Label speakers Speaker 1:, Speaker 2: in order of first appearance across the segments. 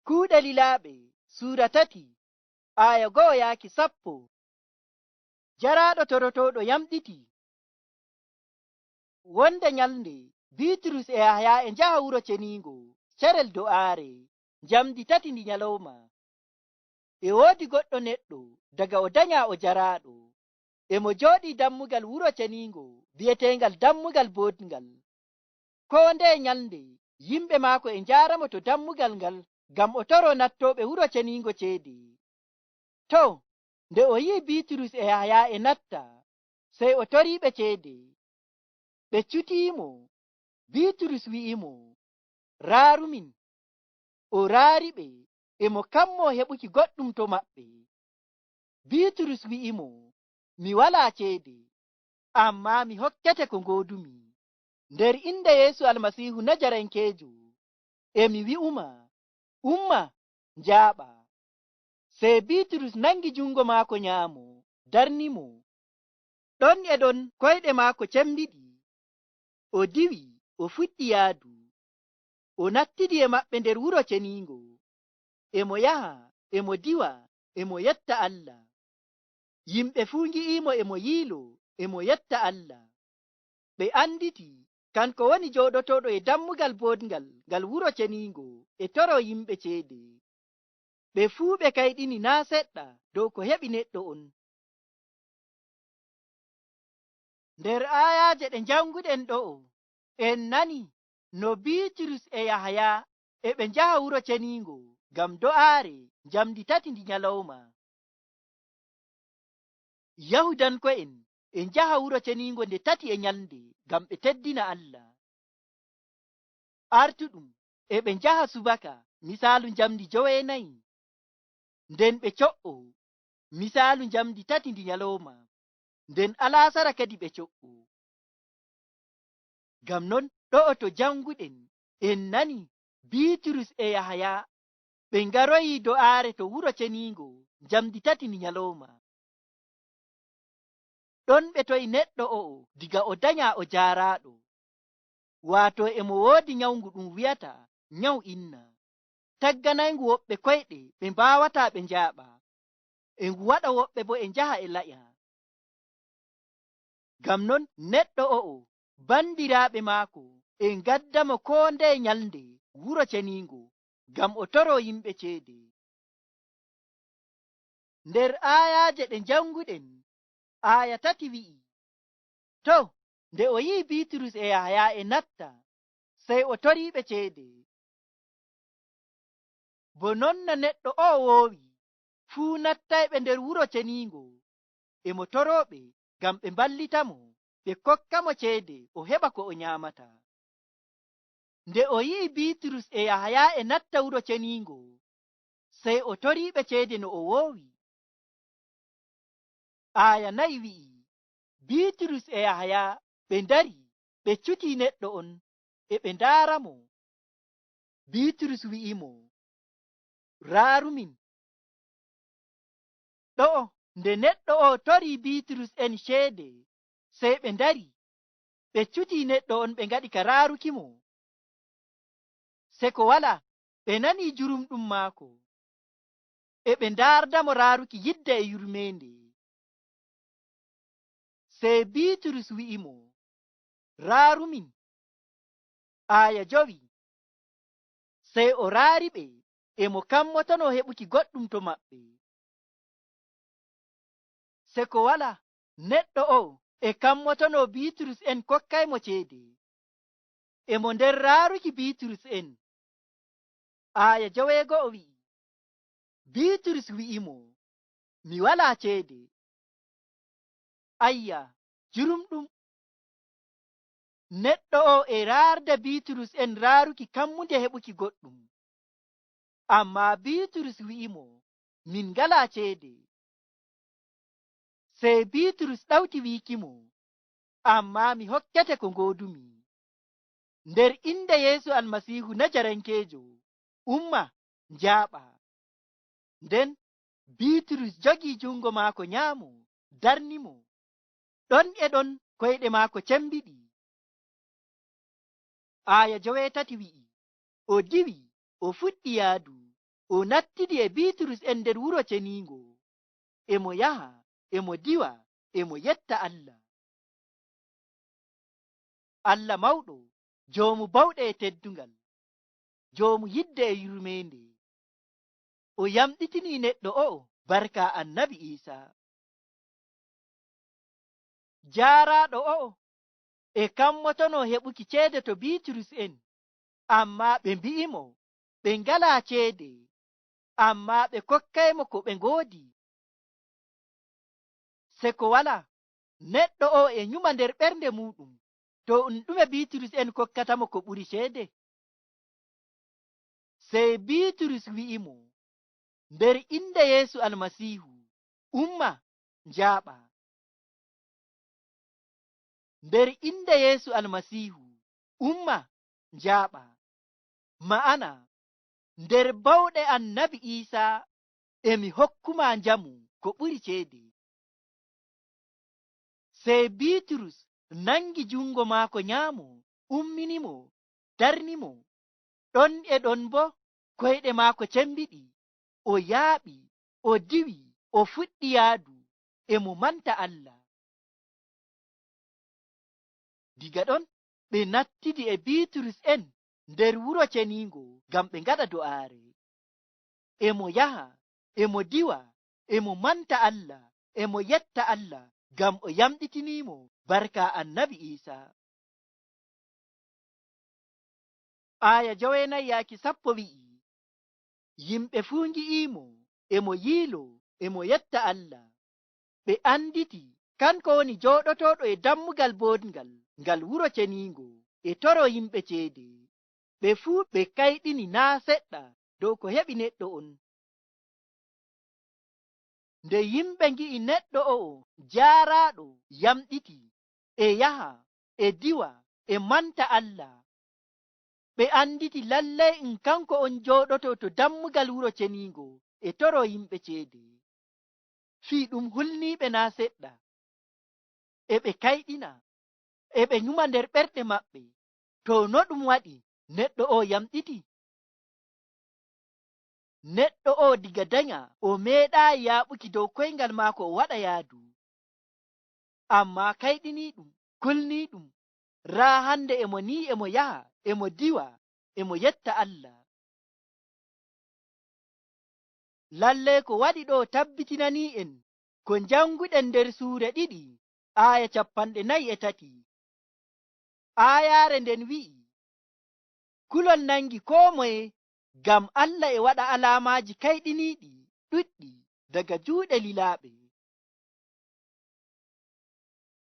Speaker 1: Kuuɗe lilaaɓe suura 3 aya 1 yaaki 10. Jaraaɗo torotoɗo yamɗiti. Wonde nyalnde Bitrus e Yahaya e njaha wuro ceniingo carel do'aare njamndi 3 ndi nyalawma. E woodi goɗɗo neɗɗo daga o danya o jaraaɗo. E mo jooɗii dammugal wuro ceniingo bi'eteengal Dammugal Boɗngal. Koo ndeye nyalnde yimɓe maako e njaaramo to dammugal ngal ngam o toro nattoɓe wuro ceniingo ceede. To, nde o yi'i Bitrus e Yahaya e natta, sey o toriiɓe ceede. Ɓe cutiimo. Bitrus wi'imo, "Raarumin." O raariɓe, e mo kammoo heɓuki goɗɗum to maɓɓe. Bitrus wi'imo, "Mi walaa ceede, amma mi hokkete ko ngoodumi. Nder inde Yeesu Almasiihu Najarankeejo, e mi wi'uma, umma, njaaɓa." Sey Bitrus nangi jungo maako nyaamo, darnimo. Ɗon e ɗon koyɗe maako cembiɗi. O diwi, o fuɗɗi yaadu. O nattidi e maɓɓe nder wuro ceniingo. E mo yaha, e mo diwa, e mo yetta Allah. Yimɓe fuu ngi'imo e mo yiilo, e mo yetta Allah. Ɓe anditi kanko woni jooɗotoɗo e dammugal boɗngal ngal wuro ceniingo e toro yimɓe ceede. Ɓe fuu ɓe kayɗini naa seɗɗa dow ko heɓi neɗɗo on. Nder aayaje ɗe njanguɗen ɗo'o, en nani no Bitrus e Yahaya e ɓe njaha wuro ceniingo ngam do'aare njamndi 3 ndi nyalawma. Yahudanko'en e njaha wuro ceniingo nde 3 e nyalnde ngam ɓe teddina Allah. Artuɗum e ɓe njaha subaka misaalu njamndi 9, nden ɓe co'o misaalu njamndi 3 ndi nyalawma, nden alaasara kadi ɓe co'o. Ngam non ɗo'o to janguɗen en nani Bitrus e Yahaya ɓe ngaroyi do'aare to wuro ceniingo njamndi 3 ndi nyalawma. Ɗon ɓe toyi neɗɗo o'o diga o danya o jaaraaɗo. Waato e mo woodi nyawngu ɗum wi'ata nyawu inna. Tagganayngu woɓɓe koyɗe ɓe mbaawata ɓe njaaɓa. E ngu waɗa woɓɓe bo e njaha e laya. Ngam non neɗɗo o'o bandiraaɓe maako e ngaddamo koo ndeye nyalnde wuro ceniingo ngam o toro yimɓe ceede. Nder aayaje ɗe njanguɗen aya 3 wi'i, to, nde o yi'i Bitrus e Yahaya e natta, sey o toriiɓe ceede. Bo non no neɗɗo o woowi, fuu nattayɓe nder wuro ceniingo, e mo torooɓe ngam ɓe mballitamo, ɓe kokkamo ceede o heɓa ko o nyaamata. Nde o yi'i Bitrus e Yahaya e natta wuro ceniingo, sey o toriiɓe ceede no o woowi. Aya 4 wi'i, Bitrus e Yahaya ɓe ndari, ɓe cutii neɗɗo on, e ɓe ndaaramo. Bitrus wi'imo, "Raarumin." Ɗo'o nde neɗɗo o tori Bitrus en ceede, sey ɓe ndari, ɓe cutii neɗɗo on ɓe ngaɗi ka raarukimo. Seko wala, ɓe nani jurumɗum maako. E ɓe ndaardamo raaruki yidde e yurmeende. Sey Bitrus wi'imo, "Raarumin." Aya 5. Sey o raari ɓe, e mo kammotono heɓuki goɗɗum to maɓɓe. Seko wala, neɗɗo o e kammotono Bitrus en kokkaymo ceede. E mo nder raaruki Bitrus en. Aya 6 wi'i, Bitrus wi'imo, "Mi walaa ceede." Ayya, jurumɗum. Neɗɗo o e raarda Bitrus en raaruki kammunde heɓuki goɗɗum. Amma Bitrus wi'imo, "Min ngalaa ceede." Sey Bitrus ɗawti wiikimo, "Amma mi hokkete ko ngoodumi. Nder inde Yeesu Almasiihu Najarankeejo, umma, njaaɓa." Nden Bitrus jogii jungo maako nyaamo, darnimo. Ɗon e ɗon koyɗe maako cembiɗi. Aya 8 wi'i, o diwi, o fuɗɗi yaadu. O nattidi e Biiturus en nder wuro ceniingo, e mo yaha, e mo diwa, e mo yetta Allah. Allah mawɗo, joomu bawɗe e teddungal, joomu yidde e yurmeende. O yamɗitini neɗɗo o'o barka Annabi Iisa. Jaaraaɗo o'o e kammotono heɓuki ceede to Biiturus en, ammaa ɓe mbi'imo ɓe ngalaa ceede, ammaa ɓe kokkaymo ko ɓe ngoodi. Seko walaa, neɗɗo o e nyuma nder ɓernde muɗum, to ɗum ɗume Biiturus en kokkatamo ko ɓuri ceede? Sey Biiturus wi'imo, nder inde Yeesu Almasiihu, umma, njaaɓa. Nder inde Yeesu Almasiihu, umma, njaaɓa. Ma'ana, nder bawɗe Annabi Iisa, emi hokkuma njamu ko ɓuri ceede. Sey Biiturus nangi jungo maako nyaamo, umminimo, darnimo. Ɗon e ɗon bo, koyɗe maako cembiɗi, o yaaɓi, o diwi, o fuɗɗi yaadu, e mo manta Allah. Diga ɗon, ɓe nattidi e Biiturus en nder wuro ceniingo ngam ɓe ngaɗa do'aare. E mo yaha, e mo diwa, e mo manta Allah, e mo yetta Allah ngam o yamɗitiniimo barka Annabi Iisa. Aya 9 yaaki 10 wi'i, yimɓe fuu ngi'imo, e mo yiilo, e mo yetta Allah. Ɓe anditi kanko woni jooɗotooɗo e dammugal boɗngal ngal wuro ceniingo e toro yimɓe ceede. Ɓe fuu ɓe kayɗini naa seɗɗa dow ko heɓi neɗɗo on. Nde yimɓe ngi'i neɗɗo o'o jaaraaɗo yamɗiti, e yaha, e diwa, e manta Allah. Ɓe anditi lallay in kanko on jooɗoto to dammugal wuro ceniingo e toro yimɓe ceede. Fii ɗum hulniiɓe naa seɗɗa. E ɓe kayɗina, e ɓe nyuma nder ɓerɗe maɓɓe, to no ɗum waɗi neɗɗo o yamɗiti? Neɗɗo o diga danya o meeɗaayi yaaɓuki dow koyngal maako o waɗa yaadu. Amma kayɗiniiɗum, kulniiɗum, raa hande emo ni emo yaha, emo diwa, emo yetta Allah. Lallay ko waɗi ɗo tabbitinani en ko njanguɗen nder suure 2 aya 43. Ayaare nden wi'i, kulol nangi koo moye ngam Allah e waɗa alaamaaji kayɗiniiɗi ɗuɗɗi daga juuɗe lilaaɓe.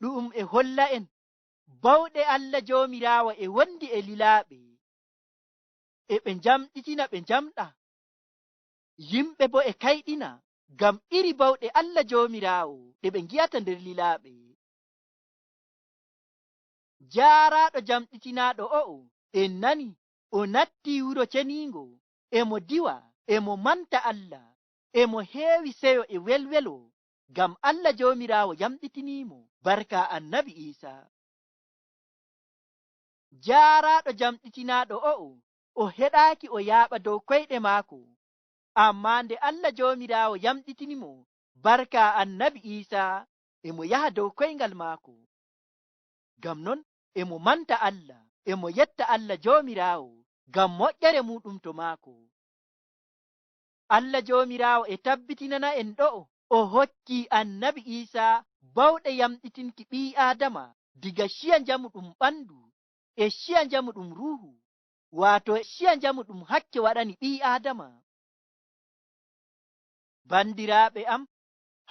Speaker 1: Ɗum e holla en bawɗe Allah Joomiraawo e wondi e lilaaɓe, e ɓe njamɗitina ɓe njamɗa. Yimɓe bo e kayɗina ngam iri bawɗe Allah Joomiraawo ɗe ɓe ngi'ata nder lilaaɓe. Jaaraaɗo jamɗitinaaɗo o'o en nani o natti wuro ceniingo, e mo diwa, e mo manta Allah, e mo heewi seyo e welwelo ngam Allah Joomiraawo yamɗitiniimo barka Annabi Iisa. Jaaraaɗo jamɗitinaaɗo o'o o heɗaaki o yaaɓa dow koyɗe maako, amma nde Allah Joomiraawo yamɗitinimo barka Annabi Iisa, e mo yaha dow koyngal maako. Ngam non e mo manta Allah, e mo yetta Allah Joomiraawo ngam moƴƴere muɗum to maako. Allah Joomiraawo e tabbitinana en ɗo'o o hokki Annabi Iisa bawɗe yamɗitinki ɓii Aadama diga ciya njamu ɗum ɓandu e ciya njamu ɗum ruuhu, waato ciya njamu ɗum hakke waɗani ɓii Aadama. Bandiraaɓe am,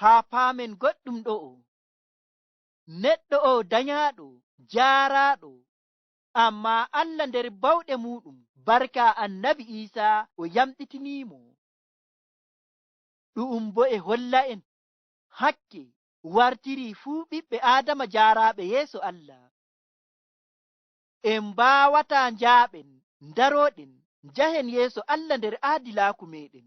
Speaker 1: haa paamen goɗɗum ɗo'o. Neɗɗo o danyaaɗo, jaaraaɗo, amma Allah nder bawɗe muɗum barka Annabi Iisa o yamɗitiniimo. Ɗum bo e holla en hakke wartiri fuu ɓiɓɓe Aadama jaaraaɓe yeeso Allah. En mbaawataa njaaɓen, ndarooɗen, njahen yeeso Allah nder aadilaaku meeɗen.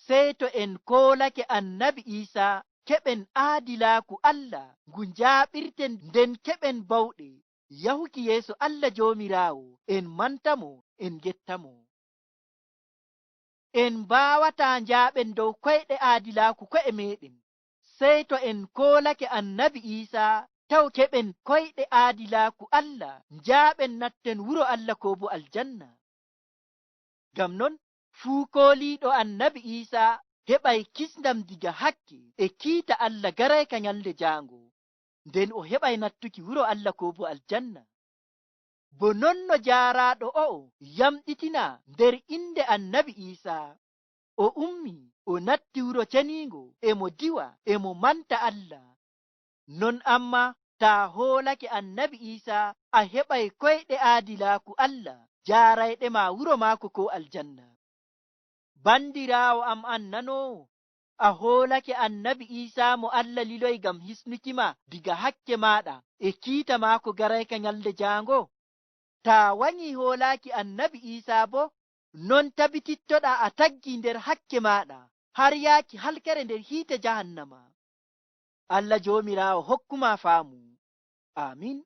Speaker 1: Sey to en koolake Annabi Iisa keɓen aadilaaku Allah ngu njaaɓirten nden keɓen bawɗe yahuki yeeso Allah Joomiraawo en mantamo en gettamo. En mbaawata njaaɓen dow koyɗe aadilaaku ko'e meɗen, sey to en koolake Annabi Iisa taw keɓen koyɗe aadilaaku Allah, njaaɓen natten wuro Allah ko bo aljanna. Ngam non fuu kooliiɗo Annabi Iisa heɓay kisndam diga hakke e kiita Allah garayka nyalnde jaango, nden o heɓay nattuki wuro Allah ko bo aljanna. Bo non no jaaraaɗo o'o yamɗitina nder inde Annabi Iisa, o ummi o natti wuro ceniingo, emo diwa emo manta Allah. Non amma taa hoolake Annabi Iisa a heɓay koyɗe aadilaaku Allah jaarayɗe ma wuro maako ko aljanna. Bandiraawo am an nanowo, a hoolake Annabi Iisa mo Allah liloy ngam hisnukima diga hakke maɗa e kiita maako garayka nyalnde jaango? Taa wanyi hoolaaki Annabi Iisa bo, non tabitittoɗa a taggi nder hakke maɗa har yaaki halkere nder hiite jahannama. Allah Joomiraawo hokkuma faamu. Amin.